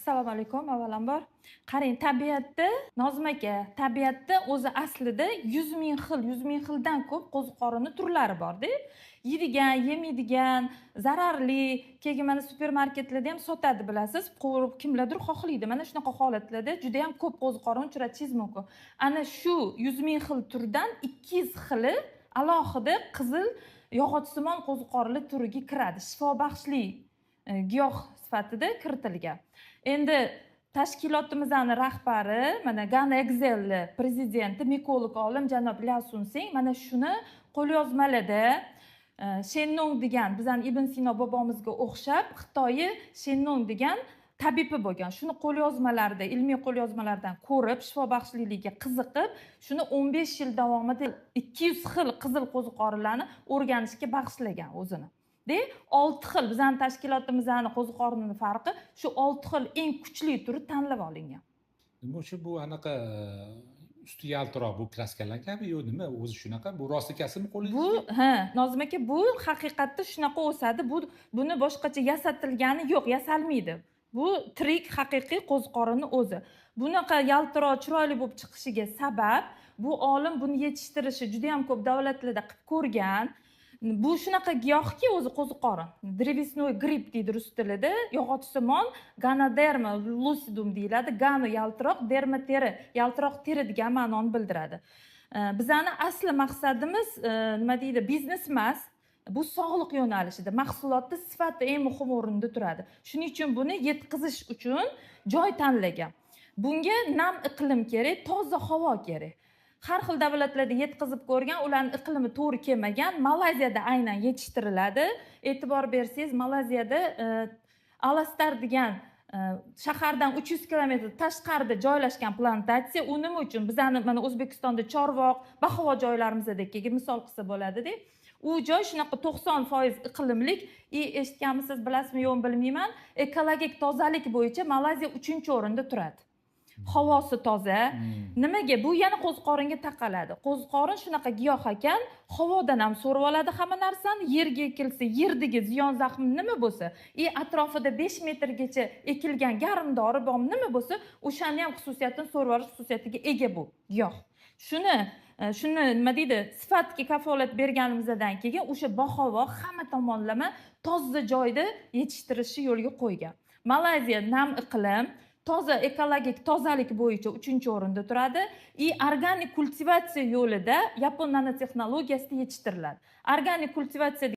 Assalomu alaykum avvalambor. Qarang, tabiatda, Nozim aka, tabiatda o'zi aslida 100 000 xil, 100 000 xildan ko'p qo'ziqorinni turlari borda. Yeydigan, yemaydigan, zararli. Keyin mana supermarketlarda ham sotadi, bilasiz, qovurib kimlardir xohlaydi. Mana shunaqa holatlarda juda yam ko'p qo'ziqorin uchratishingiz mumkin. Ana shu 100 000 xil turdan 200 xili alohida qizil yog'ochsimon qo'ziqorinli turiga kiradi, shifobaxshli giyoh sifatida kiritilgan. Endi tashkilotimizni rahbari, mana Gana Excelni prezidenti, mikolog olim janob Lya Sunsing mana shuni qo'lyozmalarda Shennong degan bizani Ibn Sino bobomizga o'xshab Xitoyi Shennong degan tabibi bo'lgan. Shuni qo'lyozmalarida, ilmiy qo'lyozmalardan ko'rib, shifobaxshliligiga qiziqib, shuni 15 yil davomida 200 xil qizil qo'ziqorinlarni o'rganishga bag'ishlagan o'zini. De olti xil bizani tashkilotimizni qo'ziqorinini farqi shu olti xil eng kuchli turi tanlab olingan. Nima uchun bu anaqa usti yaltiroq, bu краска langanmi yo nima, o'zi shunaqa bu, rost ekasimi qo'lingizda? Bu, ha, Nozim aka, bu haqiqatda shunaqa o'sadi. Buni boshqacha yasatilgani yo'q, yasalmaydi. Bu tirik, haqiqiy qo'ziqorinni o'zi. Bunaqa yaltiroq, chiroyli bo'lib chiqishiga sabab, bu olim buni yetishtirishi juda yam ko'p davlatlarda qilib ko'rgan. Bu shunaqa giyohki, o'zi qo'ziqorin, древесной гриб deydi rus tilida, yog'ochsimon, ganoderma lucidum deyiladi. Gano yaltiroq, derma teri, yaltiroq teri degan ma'noni bildiradi. Bizani asli maqsadimiz nima deydi, biznes emas, bu sog'liq yo'nalishida mahsulotni sifati eng muhim o'rinda turadi. Shuning uchun buni yetkazish uchun joy tanlagan. Bunga nam iqlim kerak, toza havo kerak. Har xil davlatlarda yetkazib ko'rgan, ularni iqlimi to'g'ri kelmagan. Malayziyada aynan yetishtiriladi. E'tibor bersangiz, Malayziyada Alastar degan shahardan 300 kilometr tashqarida joylashgan plantatsiya. U nima uchun? Bizani mana O'zbekistonda Chorvoq, bahavo joylarimizdagi misol qilsa bo'ladida. U joy shunaqa 90% iqlimlik. И eshitganmisiz, bilasizmi, yo'qmi, bilmayman, ekologik tozalik bo'yicha Malayziya uchinchi o'rinda turadi, havosi toza. Nimaga? Bu yana qo'ziqoringa taqaladi. Qo'ziqorin shunaqa giyoh ekan, havodan ham so'rib oladi hamma narsani, yerga ekilsa, yerdagi ziyon zaxm nima bo'lsa и atrofida 5 metrgacha ekilgan garmdori bormi, nima bo'lsa, o'shani ham xususiyatini so'rib olish xususiyatiga ega bu giyoh. Shuni nima deydi, sifatga kafolat berganimizdan keyin o'sha bahavo, hamma tomonlama toza joyda yetishtirishni yo'lga qo'ygan. Malayziya nam iqlim, toza, ekologik tozalik bo'yicha uchinchi o'rinda turadi и organik kultivatsiya yo'lida, yapon nanotexnologiyasida yetishtiriladi. Organik kultivatsiya.